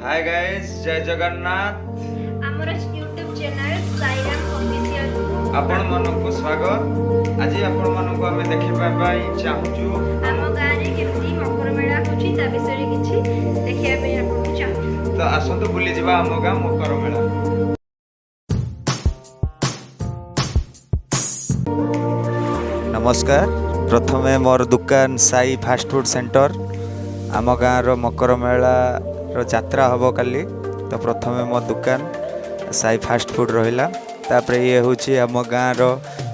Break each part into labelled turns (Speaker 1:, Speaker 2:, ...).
Speaker 1: ହାଏ guys, ଜୟ ଜଗନ୍ନାଥ।
Speaker 2: ଆମର YouTube channel Sai Ram ଅଫିସିଆଲକୁ
Speaker 1: ଆପଣମାନଙ୍କୁ ସ୍ୱାଗତ। ଆଜି ଆପଣମାନଙ୍କୁ ଆମେ ଦେଖିବା ପାଇଁ ଚାହୁଁଛୁ
Speaker 2: ଆମ ଗାଁରେ କେମିତି ମକର ମେଳା ହେଉଛି, ତା ବିଷୟରେ କିଛି ଦେଖିବା ପାଇଁ ଆପଣଙ୍କୁ ଚାହୁଁଛୁ।
Speaker 1: ତ ଆସନ୍ତୁ ବୁଲିଯିବା ଆମ ଗାଁ ମକର ମେଳା। ନମସ୍କାର। ପ୍ରଥମେ ମୋର ଦୋକାନ ସାଇ ଫାଷ୍ଟଫୁଡ଼ ସେଣ୍ଟର। ଆମ ଗାଁର ମକର ମେଳାର ଯାତ୍ରା ହେବ କାଲି। ତ ପ୍ରଥମେ ମୋ ଦୋକାନ ସାଇ ଫାଷ୍ଟଫୁଡ଼ ରହିଲା। ତାପରେ ଇଏ ହେଉଛି ଆମ ଗାଁର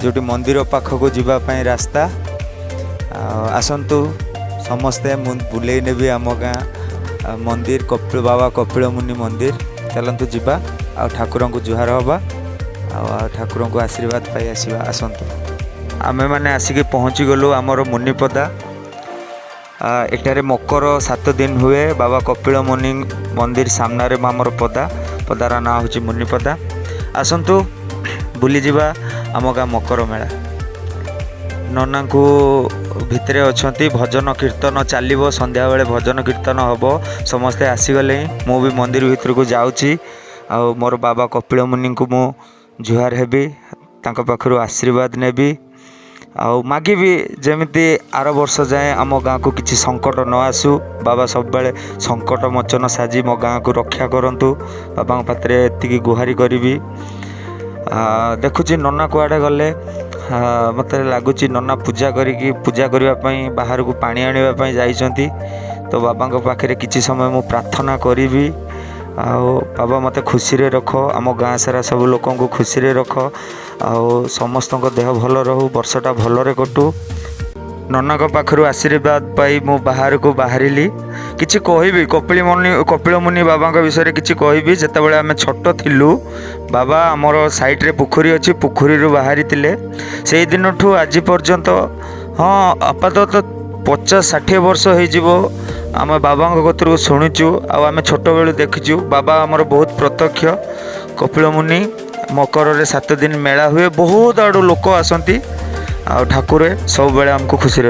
Speaker 1: ଯେଉଁଠି ମନ୍ଦିର ପାଖକୁ ଯିବା ପାଇଁ ରାସ୍ତା। ଆଉ ଆସନ୍ତୁ ସମସ୍ତେ, ମୁଁ ବୁଲେଇ ନେବି ଆମ ଗାଁ ମନ୍ଦିର, କପିଳ ବାବା, କପିଳ ମୁନି ମନ୍ଦିର। ଚାଲନ୍ତୁ ଯିବା ଆଉ ଠାକୁରଙ୍କୁ ଜୁହାର ହେବା ଆଉ ଆଉ ଠାକୁରଙ୍କୁ ଆଶୀର୍ବାଦ ପାଇ ଆସିବା। ଆସନ୍ତୁ। ଆମେମାନେ ଆସିକି ପହଞ୍ଚିଗଲୁ ଆମର ମୁନିପଦା। ଏଠାରେ ମକର 7 ଦିନ ହୁଏ। ବାବା କପିଳ ମୁନି ମନ୍ଦିର ସାମ୍ନାରେ ଆମର ପଦା। ପଦାର ନାଁ ହେଉଛି ମୁନିପଦା। ଆସନ୍ତୁ ବୁଲିଯିବା ଆମ ଗାଁ ମକର ମେଳା। ନନାଙ୍କୁ ଭିତରେ ଅଛନ୍ତି, ଭଜନ କୀର୍ତ୍ତନ ଚାଲିବ। ସନ୍ଧ୍ୟାବେଳେ ଭଜନ କୀର୍ତ୍ତନ ହେବ। ସମସ୍ତେ ଆସିଗଲେ। ମୁଁ ବି ମନ୍ଦିର ଭିତରକୁ ଯାଉଛି ଆଉ ମୋର ବାବା କପିଳ ମୁନିଙ୍କୁ ମୁଁ ଜୁହାର ହେବି, ତାଙ୍କ ପାଖରୁ ଆଶୀର୍ବାଦ ନେବି ଆଉ ମାଗିବି ଯେମିତି ଆର ବର୍ଷ ଯାଏଁ ଆମ ଗାଁକୁ କିଛି ସଙ୍କଟ ନ ଆସୁ। ବାବା ସବୁବେଳେ ସଙ୍କଟ ମୋଚନ ସାଜି ମୋ ଗାଁକୁ ରକ୍ଷା କରନ୍ତୁ। ବାବାଙ୍କ ପାଖରେ ଏତିକି ଗୁହାରି କରିବି। ଦେଖୁଛି ନନା କୁଆଡ଼େ ଗଲେ। ମୋତେ ଲାଗୁଛି ନନା ପୂଜା କରିକି, ପୂଜା କରିବା ପାଇଁ ବାହାରକୁ ପାଣି ଆଣିବା ପାଇଁ ଯାଇଛନ୍ତି। ତ ବାବାଙ୍କ ପାଖରେ କିଛି ସମୟ ମୁଁ ପ୍ରାର୍ଥନା କରିବି ଆଉ ବାବା, ମୋତେ ଖୁସିରେ ରଖ, ଆମ ଗାଁ ସାରା ସବୁ ଲୋକଙ୍କୁ ଖୁସିରେ ରଖ ଆଉ ସମସ୍ତଙ୍କ ଦେହ ଭଲ ରହୁ, ବର୍ଷଟା ଭଲରେ କଟୁ। ନନାଙ୍କ ପାଖରୁ ଆଶୀର୍ବାଦ ପାଇ ମୁଁ ବାହାରକୁ ବାହାରିଲି। କିଛି କହିବି, କପିଳ ମୁନି ବାବାଙ୍କ ବିଷୟରେ କିଛି କହିବି। ଯେତେବେଳେ ଆମେ ଛୋଟ ଥିଲୁ, ବାବା ଆମର ସାଇଡ଼ରେ ପୋଖରୀ ଅଛି, ପୋଖରୀରୁ ବାହାରିଥିଲେ। ସେଇ ଦିନଠୁ ଆଜି ପର୍ଯ୍ୟନ୍ତ, ହଁ, ଆପାତତଃ 50-60 ବର୍ଷ ହେଇଯିବ, ଆମେ ବାବାଙ୍କ କତିରୁ ଶୁଣିଛୁ ଆଉ ଆମେ ଛୋଟବେଳୁ ଦେଖିଛୁ। ବାବା ଆମର ବହୁତ ପ୍ରତ୍ୟକ୍ଷ। କପିଳ ମୁନି ମକରରେ 7 ଦିନ ମେଳା ହୁଏ। ବହୁତ ଆଡ଼ୁ ଲୋକ ଆସନ୍ତି ଆଉ ଠାକୁରେ ସବୁବେଳେ ଆମକୁ ଖୁସିରେ